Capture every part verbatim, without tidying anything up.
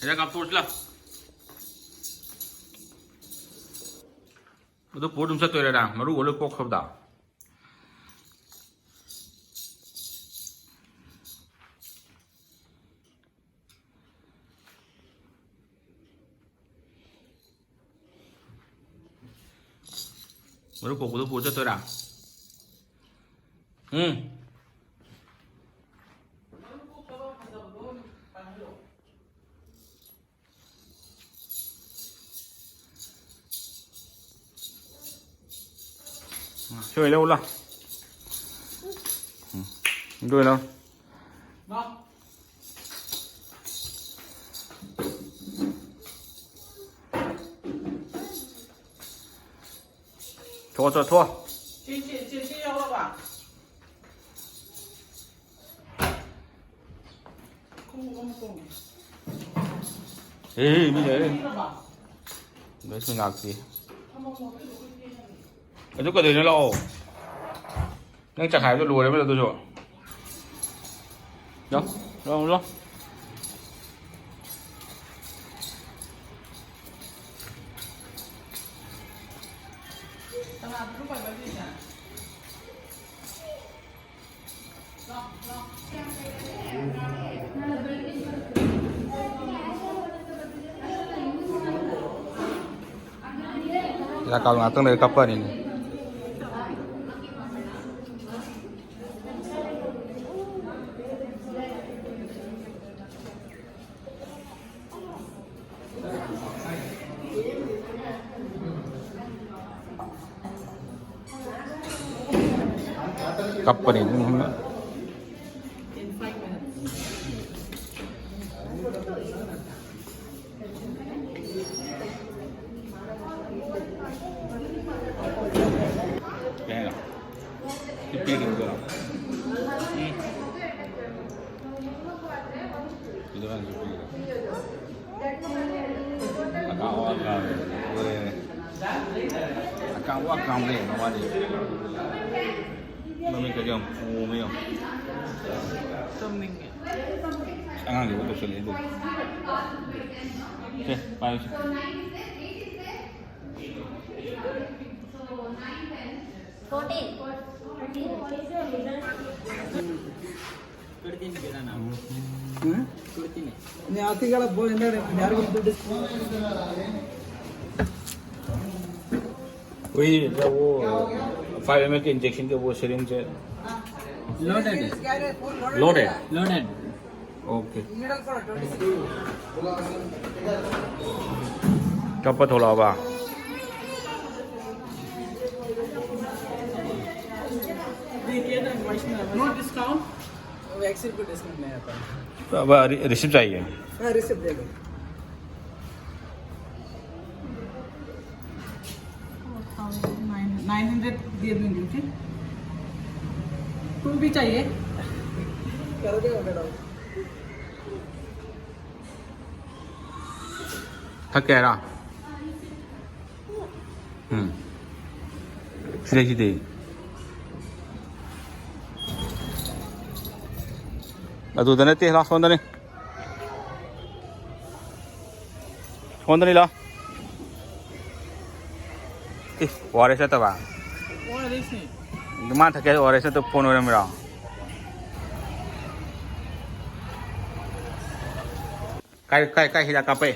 ꯍꯤꯗꯥꯛ ꯀꯥꯞꯊꯣꯛꯑꯁꯤꯂꯥ꯫ ꯑꯗꯨ ꯄꯨꯔ ꯑꯗꯨꯝ ꯆꯠꯇꯣꯏꯔꯥ? ꯃꯔꯨꯒ ꯂꯣꯏ ꯀꯣꯛꯈ꯭ꯔꯕꯗ꯫ ꯃꯔꯨ ꯀꯣꯛꯄꯗꯣ ꯄꯨꯔ ꯆꯠꯇꯣꯏꯔꯥ? ꯎꯝ꯫ ꯁꯤ ꯑꯣꯏ ꯂꯧ ꯂꯥꯎ꯫ ꯎꯝ꯫ ꯑꯗꯨ ꯑꯣꯏ ꯂꯧ꯫ ꯊꯣꯛꯑꯣ, ꯊꯣꯛꯑꯣ, ꯊꯣꯛꯑꯣ꯫ ꯆꯦ, ꯆꯦ, ꯆꯦ, ꯆꯦ ꯌꯥꯎꯔꯕ? ꯈꯣꯡꯎꯞ ꯑꯃ ꯇꯣꯡꯉꯦ꯫ ꯑꯦ, ꯃꯤ ꯂꯩꯔꯦ꯫ ꯄꯤꯔꯕ? ꯂꯣꯏꯁꯤꯟ ꯂꯥꯛꯇꯦ꯫ ꯊꯝꯃꯝꯃꯣ, ꯑꯗꯨꯗꯣ ꯑꯩꯈꯣꯏ ꯄꯤꯔꯒꯦ꯫ ꯑꯗꯨ ꯀꯩꯗꯧꯔꯤꯅꯣ? ꯂꯥꯛꯑꯣ꯫ ꯅꯪ ꯆꯈꯥꯏꯕꯗꯣ ꯂꯣꯏꯔꯕ ꯑꯗꯨꯁꯨ? ꯂꯥꯎ, ꯂꯥꯎ, ꯂꯥꯎ꯫ ꯀꯅꯥꯗꯅꯣ ꯄꯥꯏꯕ ꯑꯗꯨꯏꯁꯦ? ꯍꯤꯗꯥꯛ ꯀꯥꯞ ꯉꯥꯛꯇꯪ ꯂꯩꯔ ꯀꯥꯞꯄꯛꯑꯅꯤꯅꯦ꯫ ꯀꯞꯄꯅꯤ ꯑꯗꯨꯝ꯫ ꯀꯩ ꯍꯥꯏꯅꯣ? ꯁꯤ ꯄꯤꯔꯒꯦ ꯍꯥꯏꯔꯣ? ꯎꯝ꯫ ꯁꯤꯗ ꯍꯥꯟꯅ ꯁꯤ ꯄꯤꯔꯒꯦ꯫ ꯑꯀꯥ ꯑꯋꯥ ꯀꯥꯡ ꯂꯣꯏꯔꯦ꯫ ꯑꯀꯥ ꯑꯋꯥ ꯀꯥꯡ ꯂꯩ ꯃꯃꯥꯗꯤ꯫ ꯃꯃꯤꯠꯀꯁꯦ ꯌꯥꯝ ꯄꯣꯝꯃꯦ ꯌꯥꯝ꯫ ꯇꯨꯝꯅꯤꯡꯉꯦ꯫ ꯑꯉꯥꯡꯁꯤꯕꯨ ꯇꯧꯁꯜꯂꯛꯑꯦ ꯑꯗꯨ꯫ ꯁꯦ, ꯄꯥꯏꯌꯨꯁꯦ꯫ वही जो वो फ़ाइव एम एल के इंजेक्शन के वो सिरिंज है। लोडेड है। लोडेड है। लोडेड। ओके। कब पर थोड़ा होगा? No discount. वैक्सीन को डिस्काउंट नहीं आता। तो अब रि-, रिसिप्ट चाहिए। हाँ, रिसिप्ट दे दो। नाइन हंड्रेड दे दूंगी, ओके? टू भी चाहिए? कर दे, मैडम। ꯊꯛꯀꯦ ꯍꯥꯏꯔꯣ? ꯎꯝ꯫ ꯁꯤꯗꯩ, ꯁꯤꯗꯩ꯫ ꯑꯗꯨꯗ ꯅꯠꯇꯦ, ꯂꯥꯎ, ꯁꯣꯝꯗꯅꯦ꯫ ꯁꯣꯝꯗꯅꯤ, ꯂꯥꯎ꯫ ꯏꯁ, ꯑꯣ ꯑꯥꯔ ꯑꯦꯁ ꯅꯠꯇꯕ? ꯑꯣ ꯑꯥꯔ ꯑꯦꯁꯅꯤ꯫ ꯃꯥ ꯊꯛꯀꯦ ꯍꯥꯏꯗꯣ ꯑꯣ ꯑꯥꯔ ꯑꯦꯁ ꯅꯠꯇꯕ ꯐꯣꯟ ꯑꯣꯏꯔꯝꯃꯤꯔꯣ? ꯀꯥꯏ, ꯀꯥꯏ, ꯀꯥꯏ ꯍꯤꯗꯥꯛ ꯀꯥꯞꯄꯛꯏ?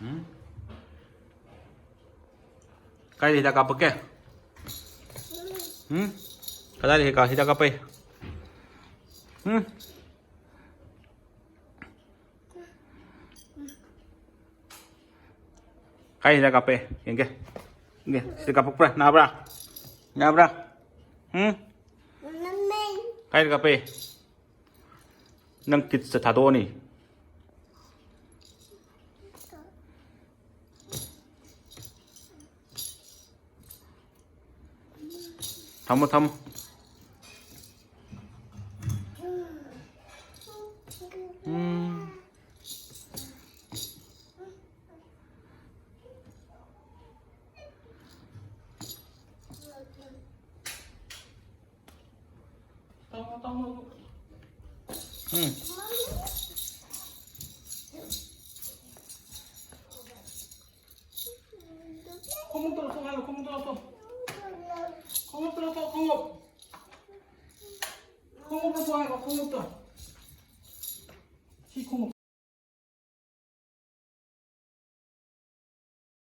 ꯎꯝ? ꯀꯥꯏꯗ ꯍꯤꯗꯥꯛ ꯀꯥꯞꯄꯛꯀꯦ? ꯎꯝ? ꯀꯗꯥꯏꯗ ꯍꯤꯗꯥꯛ, ꯍꯤꯗꯥꯛ ꯀꯥꯞꯄꯛꯏ? ꯎꯝ? ꯀꯥꯏ ꯍꯤꯗꯥꯛ ꯀꯥꯞꯄꯛꯑꯦ? ꯌꯦꯡꯒꯦ꯫ ꯌꯦꯡꯒꯦ꯫ ꯁꯤꯗ ꯀꯥꯞꯄꯛꯄ꯭ꯔꯥ? ꯅꯥꯕ꯭ꯔꯥ? ꯅꯥꯕ꯭ꯔꯥ? ꯎꯝ? ꯀꯥꯏꯗ ꯀꯥꯞꯄꯛꯑꯦ? ꯅꯪ ꯀꯤꯠꯁꯇ ꯊꯥꯗꯣꯛꯑꯅꯤ꯫ ꯊꯝꯃꯣ, ꯊꯝꯃꯣ꯫ ꯎꯝ꯫ ꯇꯧꯅꯣ, ꯇꯧꯅꯣ꯫ ꯎꯝ꯫ ꯈꯣꯡꯎꯞꯇꯣ ꯂꯧꯊꯣꯛ ꯍꯥꯏꯔꯣ, ꯈꯣꯡꯎꯞꯇꯣ ꯂꯧꯊꯣꯛ꯫ ꯈꯣꯡꯎꯞꯇꯣ ꯂꯧꯊꯣꯛ, ꯈꯣꯡꯎꯞ꯫ ꯈꯣꯡꯎꯞ ꯂꯧꯊꯣꯛ ꯍꯥꯏꯔꯣ, ꯈꯣꯡꯎꯞꯇꯣ꯫ ꯁꯤ ꯈꯣꯡꯎꯞ